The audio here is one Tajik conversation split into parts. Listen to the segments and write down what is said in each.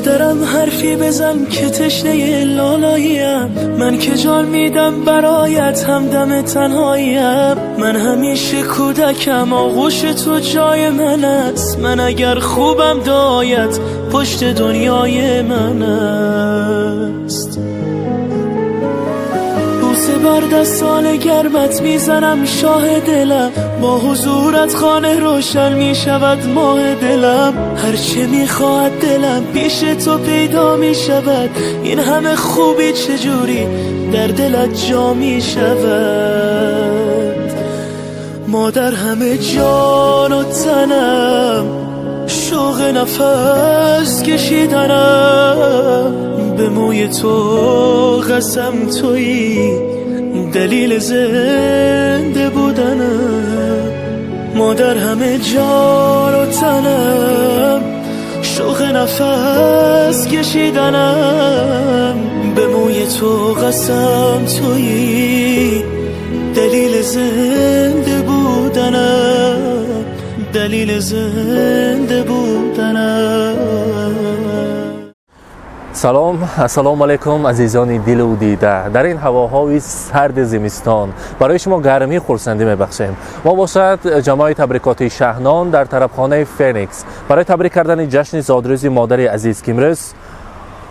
مادرم حرفی بزن که تشنه لالاییم، من که جان میدم برایت همدم تنهاییم. من همیشه کودکم، آغوش تو جای من است. من اگر خوبم دایت پشت دنیای من است. بوسه بر دستان گرمت میزنم شاه دلم، با حضورت خانه روشن میشود ماه دلم. هرچه میخواهد دلم پیش تو پیدا میشود، این همه خوبی چجوری در دلت جا میشود. مادر همه جان و تنم، شوق نفس کشیدنم، به موی تو قسم تویی دلیل زنده بودنم. مادر همه جان و تنم، شوق نفس کشیدنم، به موی تو قسم تویی دلیل زنده بودنم، دلیل زنده بودنم. Салом, ассалому алайкум, азизони дилу дида. Дар ин ҳавоҳои сарди зимистон барои шумо гармӣ, хурсандӣ мебахшем. Мо бошад ҷамоаи табрикоти Шаҳнон дар тарабхонаи Феникс барои табрик кардани ҷашни зодрӯзи модари азиз, ки имрӯз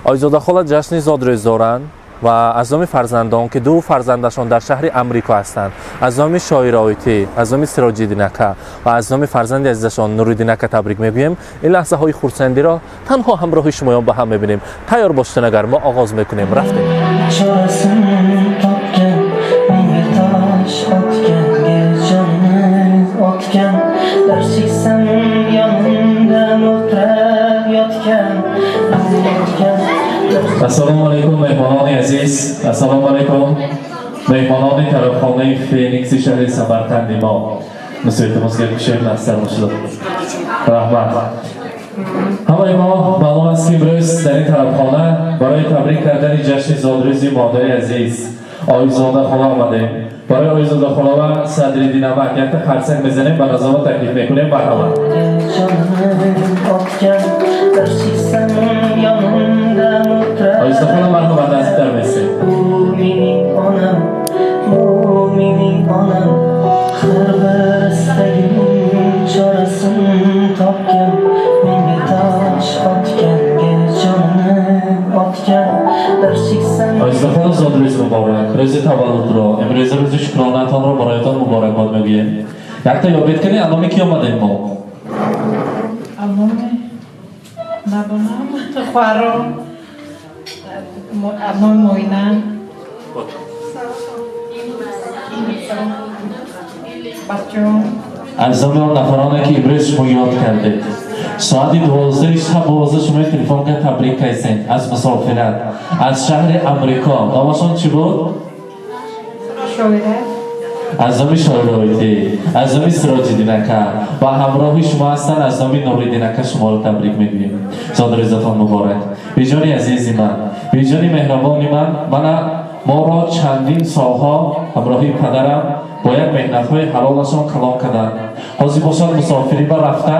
Ойзодахола ҷашни зодрӯз доранд, ва аз номи фарзандон, ки ду фарзандашон дар шаҳри Амрико ҳастанд, аз номи Шоироитӣ, аз номи Сироҷиддинака ва аз номи фарзанди азизашон Нуриддинака табрик мегӯем. Ин лаҳзаҳои хурсандиро танҳо ҳамроҳи шумоён ба ҳам мебинем. Тайёр бошед, агар мо оғоз мекунем, рафтем. Chorasin topgan, menga tosh otganga jonini otgan, bir cheksam yonimda mo'ltirab yotgan, yotgan. Ассалому алайкум, меҳмонони азиз, ассалому алайкум, меҳмонони тарабхонаи Феникси шаҳри Самарқанди мо. Мусоидатимизга кушоем насар бошад. Раҳмат. Ҳамаи мо маълум аст, ки имрӯз дар ин тарабхона барои табрик кардани ҷашни зодрӯзи модари азиз Ойзода хола омадем. Барои Ойзода хола ва Садриддин амак якта қарсак мезанем, ба назома таклиф мекунем. Марҳамат. Jonini otgan, bir cheksam yonimda mo'ltirab Ойзода хола, марҳамат, наздиктар месем. Bu mening onam, bu mening onam, har bir istagimning chorasin topgan, menga tosh otganga jonini otgan, bir cheksam Ойзода хола, зодрӯз муборак! Рӯзи таваллудро, имрӯза рӯзи шукронаатонро бароятон муборакбод мегӯем. Якта ёбед кунед, аз номи кӣ омадем мо? Аз номи, надонам, хоҳаром, аз номи Моина. Бачаҳом. Аз номи он нафароне, ки имрӯз шумо ёд кардед, соати 12-и шаб бовоза шумо телефон кард, табрик кайсен аз мусофират, аз шаҳри Амрико. Номашон чӣ буд? Шоира. Аз номи Шоироитӣ, аз номи Сироҷиддинака ва ҳамроҳи шумо ҳастанд, аз номи Нуриддинака шуморо табрик мегӯем. Зодрӯзатон муборак, биҷони азизи ман, биҷони меҳрабони ман. Мана моро чандин солҳо ҳамроҳи падарам бо як меҳнатҳои ҳалолашон калон карданд. Ҳозир бошад мусофирӣ ба рафта,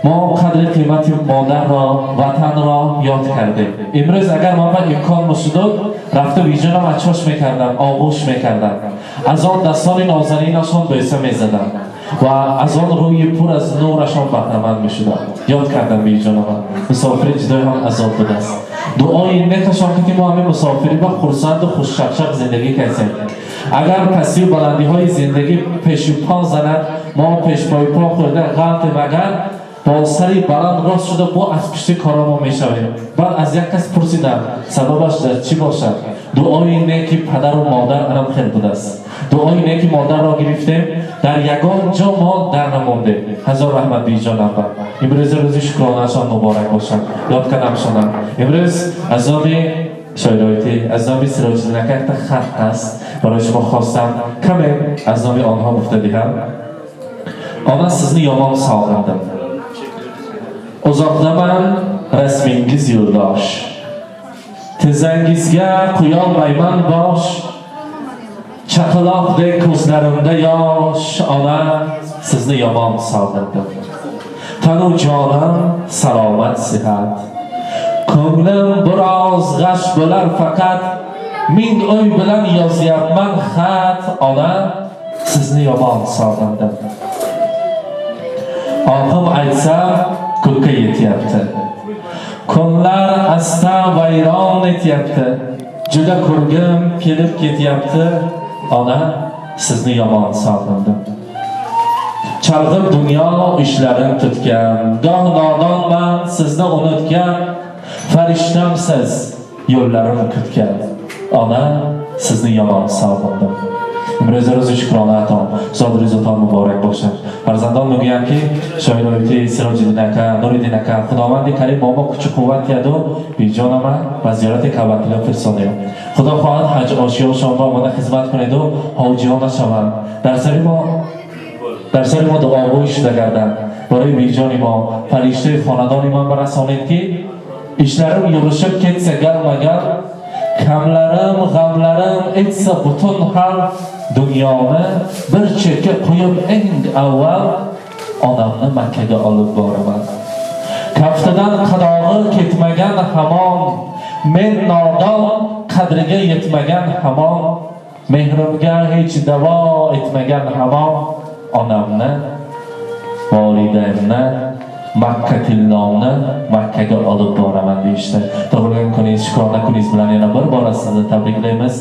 мо қадри қимати модарро, ватанро ёд кардем. Имрӯз агар ман ба имкон мушудуд, рафта виҷонам ачош мекардам, оғӯш мекардам, аз он дастони нозанинашон бӯса мезадам ва аз он рӯи пур аз нурашон баҳраманд мешудам. Ёд кардам виҷонама. Мусофири ҷудои ҳам азоб будааст. Дуои некашон, ки мо ҳамин мусофирӣ ба хурсанду хушшақшақ зиндагӣ кардем. Агар пастию баландиҳои зиндагӣ пешу по занад, мо пешпои по хӯрда ғалтем, агар бо сари баланд рост шуда бо аз пушти коромо мешавем. Баъд аз як кас пурсидам, сабабаш дар чӣ бошад? Дуои неки падару модар анам хел будааст. Дуои неки модарро гирифтем, дар ягон ҷо мо дар намондем. Ҳазор раҳмат, биҷонам. Имрӯз рӯзи шукронаашон муборак бошад. Ёд кардамшонам. Имрӯз аз номи Шоироитӣ, аз номи Сироҷиддинака якта хат ҳаст барои шумо. Хостам каме аз номи онҳо гуфта диҳам. Ona, sizni yomon sog'indim. Uzoqdaman, rasmingiz yo'ldosh. Tizzangizga qo'yolmayman bosh. Chaqaloqdek ko'zlarimda yosh. Ona, sizni yomon sog'indim. Tanu jonim salomat, sihat. Ko'nglim biroz g'ash bo'lar faqat, ming o'y bilan yozyapman xat, ona, sizni yomon sog'indim. Ohim aytsam ko'kka yetyapti. Kunlar asta vayron etyapti. Juda ko'rgim kelib ketyapti, ona, sizni yomon sog'indim. Chalg'ib dunyo ishlarim tutgan, goh nodonman sizni unutgan, farishtamsiz yo'llarim kutgan, ona, sizni yomon sog'indim. Имрӯз рӯзи шукронаатон, зодрӯзатон муборак бошад. Фарзандон мегӯянд ки Шоир Оити, Сироҷиддин ака, Нуриддин ака, Худованди Карим бо мо кучу қувват диҳаду биҷонама ба зиёрати Каъбатулло фирсонем. Худо хоҳад ҳаҷ ошиёшонро омода хизмат кунеду ҳоҷиён нашаванд. Дар сари мо дуогӯй шуда гарданд. Барои биҷони мо фариштаи хонадони ман барасонед ки ishlarim yurishib ketsa galma-gal, kamlarim, g'amlarim etsa butun hal, dunyoni bir chetga qo'yib eng avval onamni Makkaga olib boraman. Kaftidan qadog'i ketmagan hamon, men nodon qadriga yetmagan hamon, mehrimga hech davo etmagan hamon, onamni, volidamni, Makka tilloni Makkaga olib boraman deyishdi. Tug'ilgan kuningiz, shukrona kuningiz bilan yana bir bora sizni tabriklaymiz.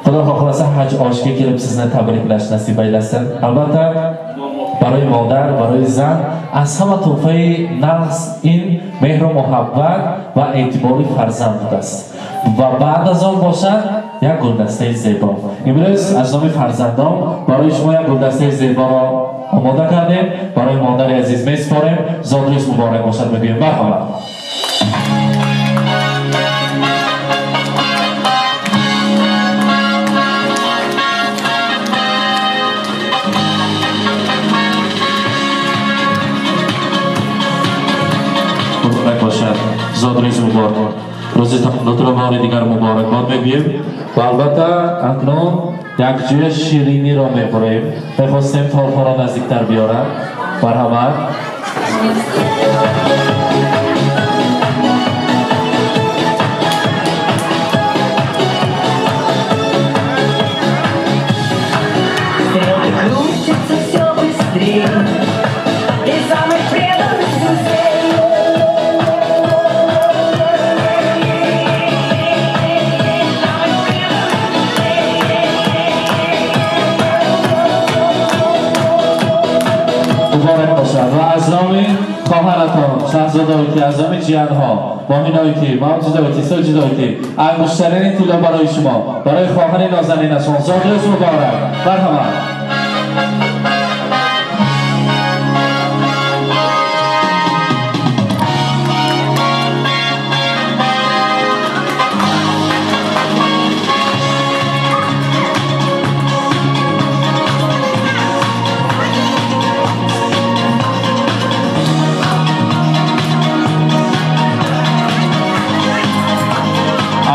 Xudo xohlasa haj oshiga kelib sizni tabriklash nasib aylasin. Albatta, барои модар, барои зан аз ҳама туҳфаи нағз ин меҳру муҳаббат ва эътибори фарзанд будааст. Ва баъд аз он бошад як гулдастаи зебо. Имрӯз аз номи фарзандон барои шумо як гулдастаи зеборо омода кардем, барои модари азиз месупорем. Зодрӯз муборак бошад мегӯем. Марҳамат. Муборак бошад, зодрӯз муборак, рӯзи таваллудро бори дигар муборакбод мегӯем ва албатта акнун як ҷоя шириниро мехӯрем. Мехостем торҳоро наздиктар биёрам. Марҳамат. Стрелки крутятся все быстрее, и самых преданных друзей. Муборак бошад ва аз номи хоҳаратон Шаҳзода Оити, аз номи ҷиянҳо Момин Оити, Мавҷуд Оити, Соҷид Оити, ангуштарини тилло барои шумо, барои хоҳари нозанинашон. Зодрӯз муборак. Марҳамат.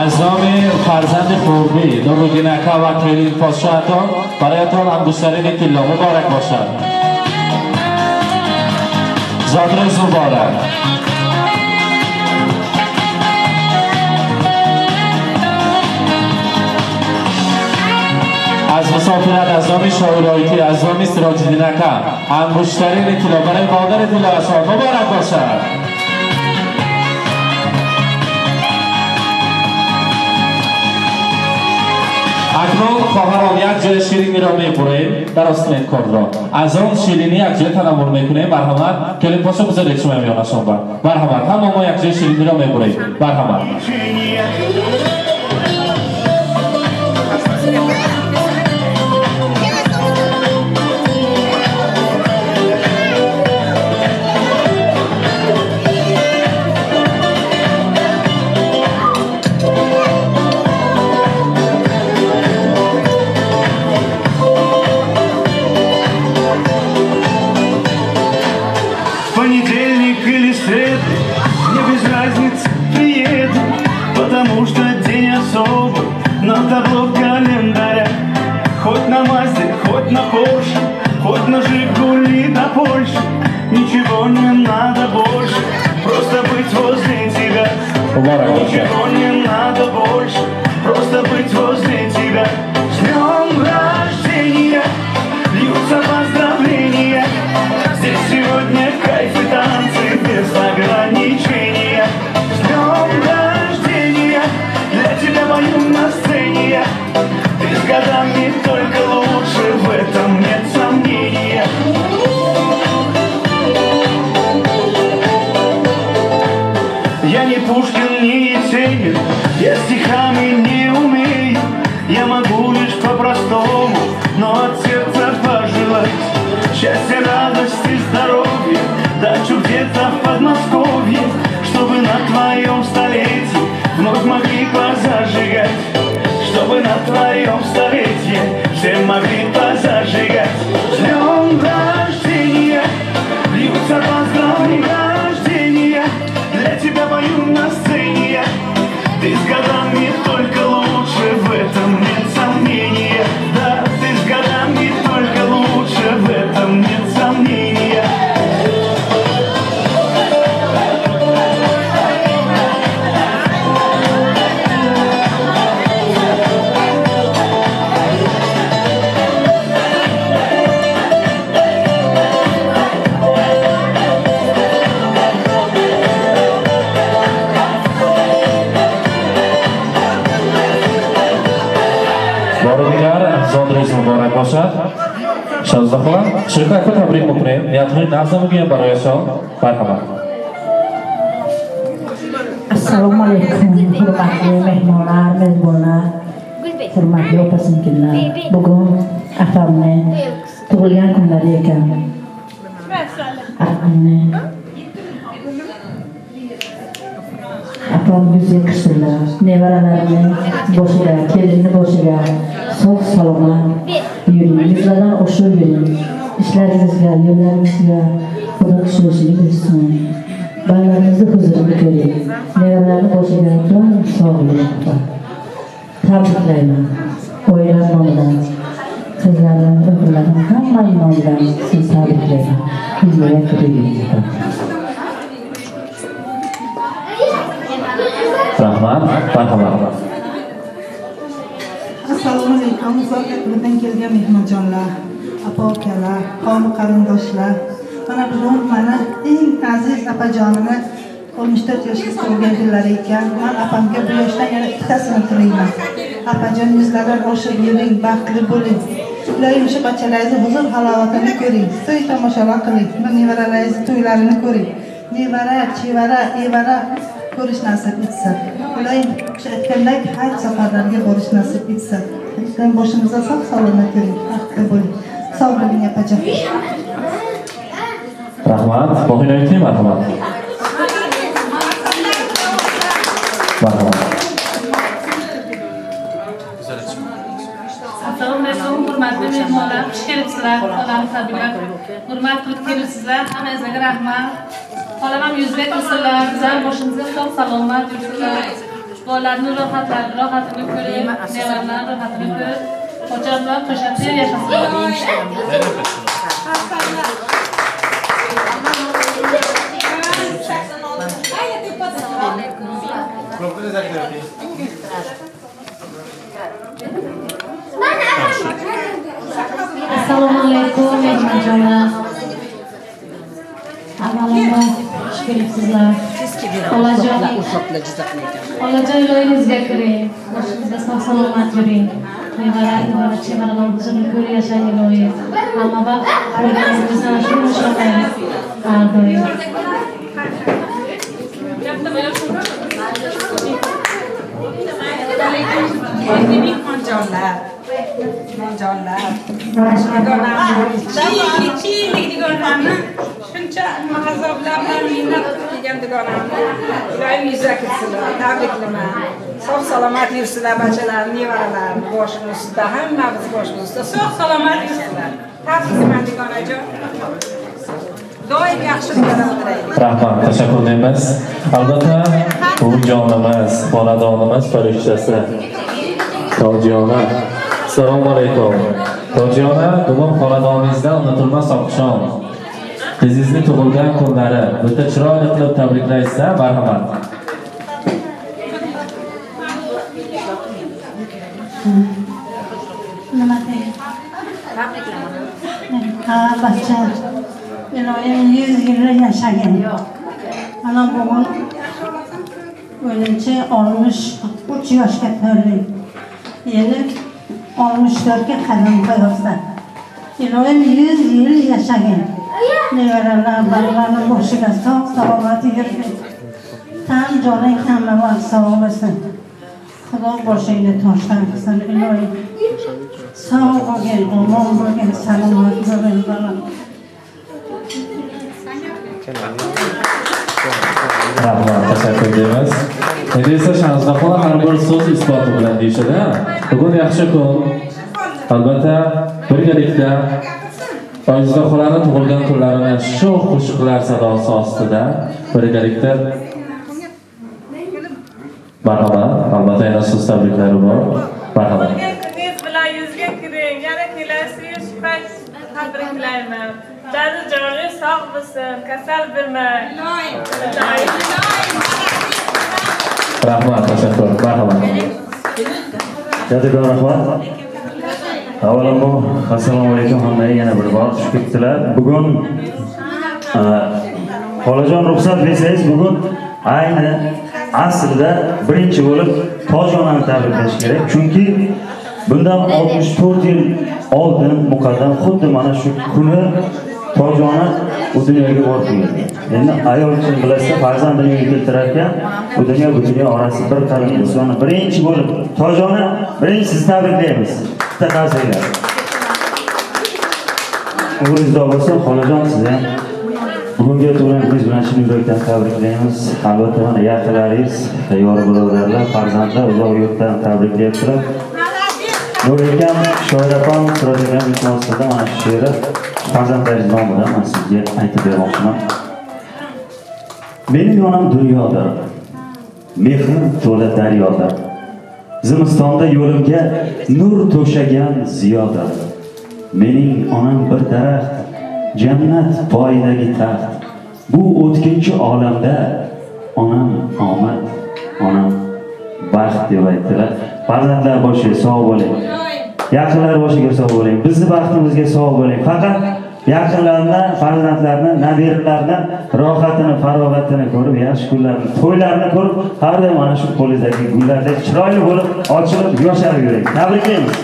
از نام فرزند خوربی نورالدین اکا و کلین پادشاهتان برایتان انگشترین طلا مبارک باشد. زادروز مبارک. از مسافرت از نام شاعر آیتی، از نام سراج‌الدین اکا انگشترین طلا برای مادر طلا مبارک باشد. اکنون خواهران یک جای شیرینی را میبریم در آستانه کار را از آن شیرینی یک جای تناول میکنیم. مرحمت کلیم پاشو بذارید شما میانشان بر. مرحمت هم ما یک جای شیرینی را میبریم. مرحمت. Понедельник или среду, мне без разницы, приеду, потому что день особый на табло календаря. Хоть на Мазде, хоть на Порше, хоть на Жигули до Польши, ничего не надо больше, просто быть возле тебя. Муборак бошад. Ничего не надо больше, просто быть возле тебя. С днем рождения, льются поздравления. Здесь сегодня кайф и танцы без ограничения. С днем рождения, для тебя пою на сцене я. Ты с годами только лучше, в этом нет сомнения. Я не Пушкин, не Есенин, я стихами не умею. Я могу лишь по-простому, но от сердца пожелать счастья, радости, здоровья, дачу где-то в Подмосковье, чтобы на твоем столетии вновь могли позажигать, чтобы на твоем столетии все могли позажигать. С днем рождения, льются поздравления, рождения, для тебя пою на сцене я. Ты с годами только лучше, в этом нет сомнения. Да, ты с годами только лучше, в этом нет сомнения. Бори дигар зодрӯз муборак бошад. Шаҳзода хола, ширкатро табрик мекунем. Ниятҳои нағза мегӯем барояшон. Марҳамат. Assalomu alaykum, hurmatli mehmonlar, mezbonlar, hurmatli opa singillar. Bugun apamni tug'ilgan kunlari ekan. Apamni apam yuzga kirsinlar, nevaralarini boshiga, kelinni boshiga sog' salomat yuring, yuzlardan oshib yuring. Ishlaringizga, yo'llaringizga Xudo kuchli bersin. Bolalaringizni huzurini ko'ring. Nevaralarni boshiga doim sog' yuring. Tabriklayman. Oilam nomidan, qizlarim, o'g'illarim, hammani nomidan sizni tabriklayman. Yuzlarga kiring. Rahmat, marhamat. Assalomu alaykum, uzoq yaqindan kelgan mehmonjonlar, opa ukalar, qavm qarindoshlar. Mana bugun mana eng aziz opajonimni 64 yoshga to'lgan kunlari ekan. Men opamga bu yoshdan yana ikkitasini tilayman. Opajon yuzlardan oshib yuring, baxtli bo'ling. Iloyim shu bachalaringizni huzur halovatini ko'ring, to'y tomoshalar qiling, bu nevaralaringizni to'ylarini ko'ring. Nevara, chevara, evara ko'rish nasib etsin. Iloyim o'sha aytgandek haj safarlarga borish nasib etsin. Iloyim boshimizda sog' salomat yuring, baxtli bo'ling. Sog' bo'ling opajon. Rahmat. Bohinoyti, marhamat. Marhamat. Assalomu alaykum, hurmatli mehmonlar, xush kelibsizlar. Xolamni tabriklab, hurmat qilib kelibsizlar. Hammangizga rahmat. Xolam ham yuzga kirsinlar, bizlar boshimizga sog' salomat yursinlar. Bolalarning rohatini ko'rib, nevaralarning rohatini ko'rib, xo'jam bilan qo'shib yashasinlar. Assalomu alaykum, mehmonjonlar. Avvalambor xush kelibsizlar. Xolajon, xolajon iloyingizga kiring. Boshingizda sog' salomat yuring. Nevara, chevaralar huzurini ko'rib yashang iloyim. Hamma vaqt bo'lganingizdan shu nishonlaymiz har doim. Mehmonjonlar, mehmonjonlar. Chiylik dugonamni shuncha azoblar bilan mehnat qilib kelgan dugonamni iloyim yuzga kirsinlar, tabriklayman. Sog' salomat yursinlar bachalarim, nevaralarim boshimiz ustida, hammamiz boshimiz ustida sog' salomat yursinlar. Tabriklayman dugonajon. Doim yaxshiliklar o'tiraylik. Rahmat, tashakkur deymiz. Albatta, bu jonimiz, xonadonimiz farishtasi Tojiyona. Assalomu alaykum. Tojiyona, bugun xonadoningizda unutilmas oqshom. Qizingizni tug'ilgan kunlari bitta chiroyli qilib tabriklaysiz, marhamat. Nima deyim? Ha, bacha. Iloyim 100 yil yashagin. Mana bugun o'ylaychi 63 yoshga to'ldik. Endi 64 ga qadam qo'yapsan. Iloyim 100 yil yashagin. Nevaralar, bolalarning boshiga sog' salomat yurgin. Tan joning hamma vaqt sog' bo'lsin. Xudo boshingni toshdan qilsin iloyim. Sog' bo'lgin, omon bo'lgin, salomat bo'lgin bolam. Rahmat, tashakkur deymiz. Endi esa Shahzoda xola har bir so'z isboti bilan deyishadi. Bugun yaxshi kun. Albatta, birgalikda Oyzoda xolani tug'ilgan kunlarini shu qo'shiqlar sadosi ostida birgalikda marhamat. Albatta yana so'z tabriklari bor. Marhamat. Tug'ilgan kuningiz bilan yuzga kiring. Yana kelasi yil shu payt tabriklayman. Jani joningiz sog' bo'lsin, kasal bo'lmang. Iloyim. Rahmat, tashakkur. Marhamat. Kattakon rahmat. Avvalambor assalomu alaykum hammaga yana bir bor xush kelibsizlar. Bugun xolajon ruxsat bersangiz, bugun ayni aslida birinchi bo'lib Tojonani tabriklash kerak. Chunki bundan 64 yil oldin muqaddam xuddi mana shu kuni Tojona u dunyoga borib keldi. Endi ayol kim bilsa, farzandini uyga keltirar ekan, u dunyo bu dunyo orasi bir qaram insonni birinchi bo'lib Tojona birinchi sizni tabriklaymiz. Bitta qarsaklar. Umringiz uzoq bo'lsin, xolajon, sizni ham bugungi tug'ilgan kuningiz bilan chin yurakdan tabriklaymiz. Albatta mana yaqinlaringiz, yor birodarlar, farzandlar uzoq yurtdan tabriklayaptilar. Nurikam, Shoir opam, Siroj akam iltimosida mana shu she'ri farzandlaringiz nomidan men sizga aytib bermoqchiman. Mening onam dunyodir, mehr to'la daryodir. Zimistonda yo'limga nur to'shagan ziyodir. Mening onam bir daraxt, jannat poyidagi taxt. Bu o'tkinchi olamda onam omad, onam baxt deb aytdilar. Farzandlar boshiga sog' bo'ling. Yaqinlar boshiga sog' bo'ling. Bizni baxtimizga sog' bo'ling. Faqat yaqinlarni, farzandlarni, nabiralarni rohatini, farog'atini ko'rib, yaxshi kunlarni, to'ylarni ko'rib, har doim mana shu qo'lingizdagi gullardek chiroyli bo'lib, ochilib, yosharib yuring. Tabriklaymiz.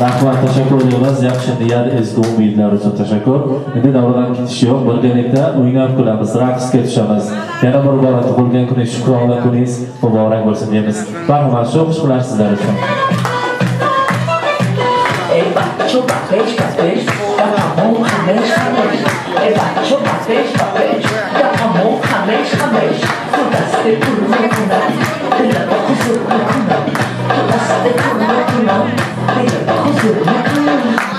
Rahmat, tashakkur deymiz. Yaxshi niyat, ezgu umidlar uchun tashakkur. Endi davradan ketish yo'q, birgalikda o'ynab kulamiz, raqsga tushamiz. Yana bir bora tug'ilgan kuningiz, shukrona kuningiz muborak bo'lsin deymiz. Marhamat, shu qo'shiqlar sizlar uchun. Ey bacho, bapesh, bapesh, dakamon, hamesh, hamesh. Ey bacho, bapesh, bapesh, dakamon, hamesh, hamesh. Tu daste pur mekunam, dilaba huzur mekunam. Tu daste pur mekunam, dilaba huzur mekunam.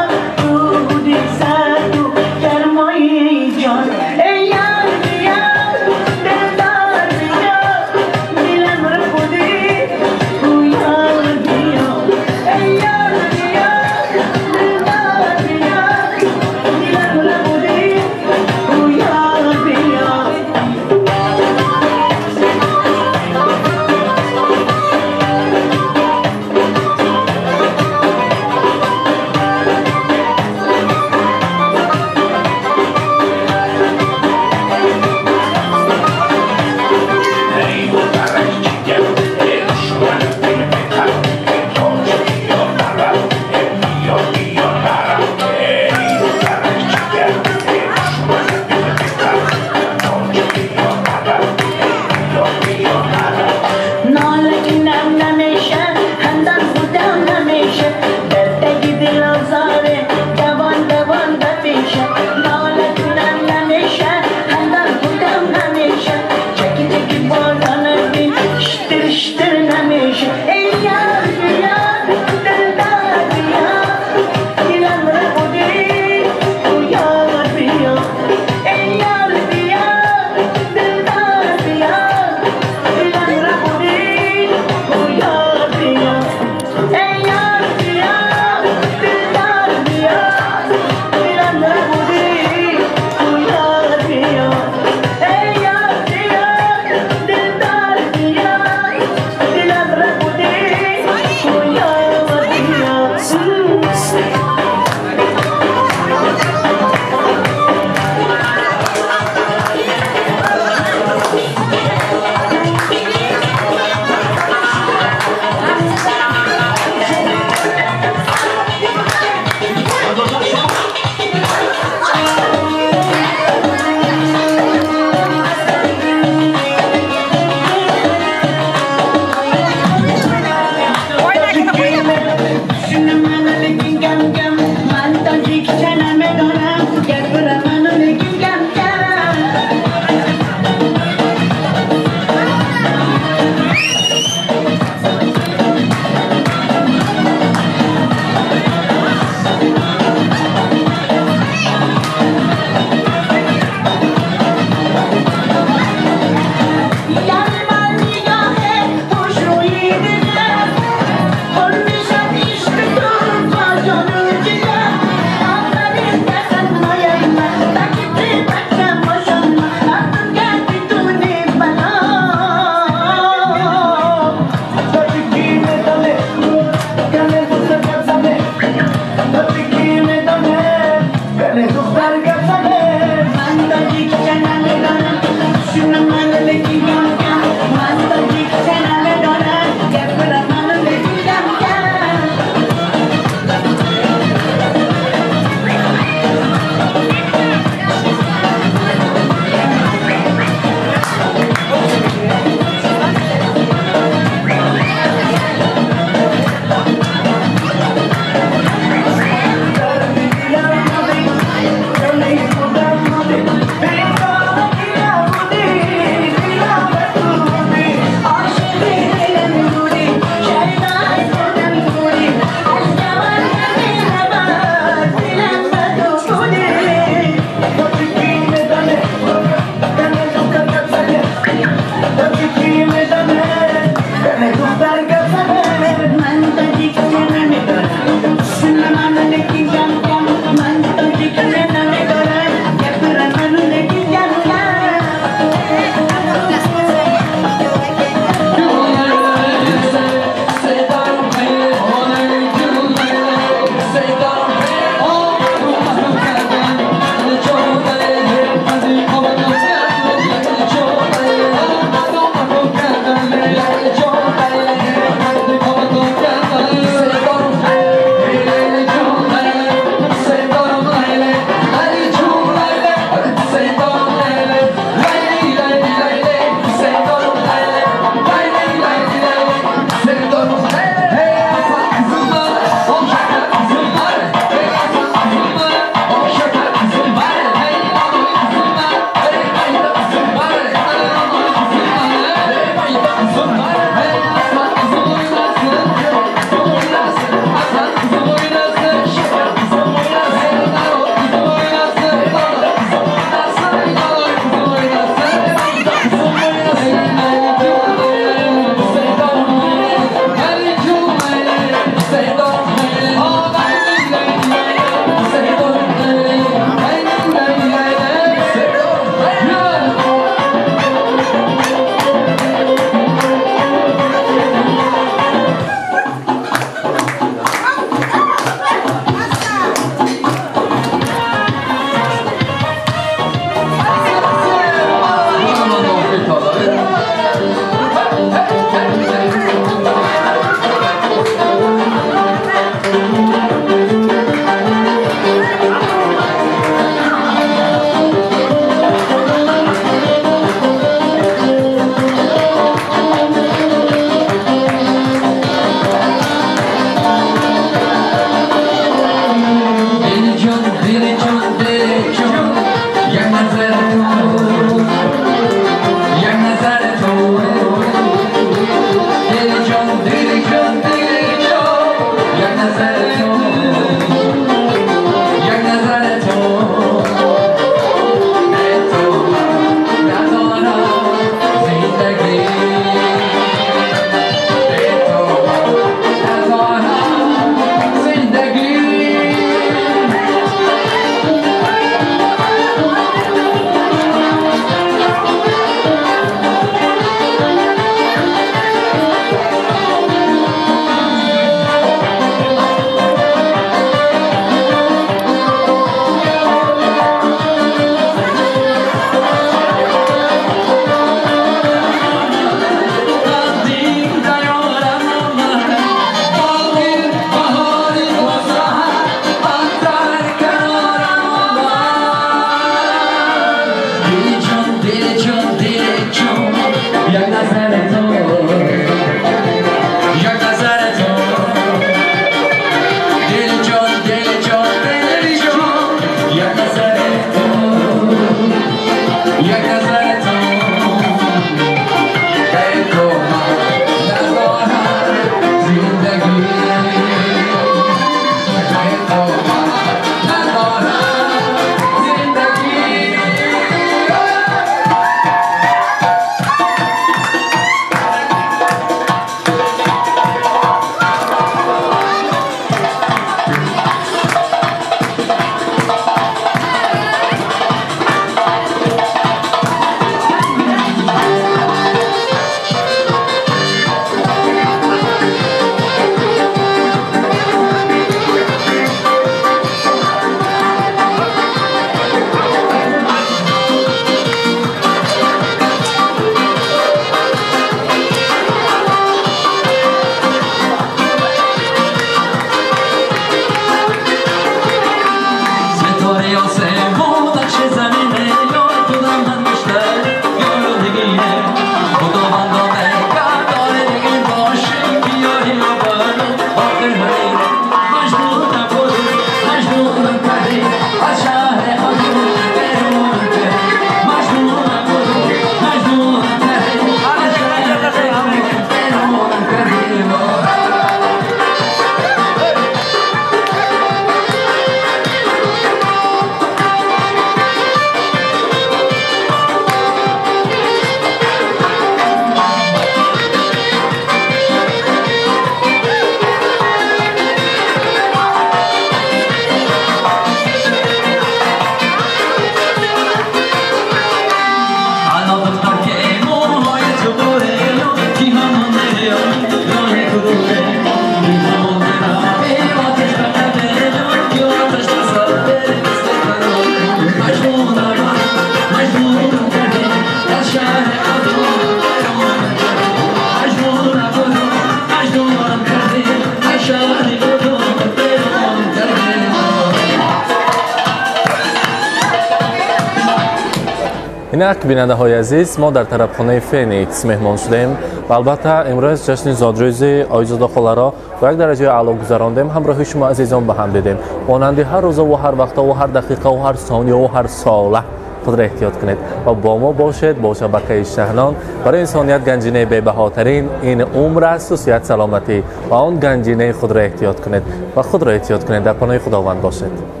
Инак, бинандаҳои азиз, мо дар тарабхонаи Феникс меҳмон шудем ва албатта имрӯз ҷашни зодрӯзи Ойзода холаро бо як дараҷаи аъло гузарондем, ҳамроҳи шумо азизон ба ҳам дидем. Монанди ҳар рӯзаву ҳар вақтову ҳар дақиқаву ҳар сонияву ҳар сола худро эҳтиёт кунед ва бо мо бошед, бо шабакаи Шаҳнон. Барои инсоният ганҷинаи бебаҳотарин ин умр асту сиҳат, саломатӣ ва он ганҷинаи худро эҳтиёт кунед ва худро эҳтиёт кунед. Дар паноҳи Худованд бошед.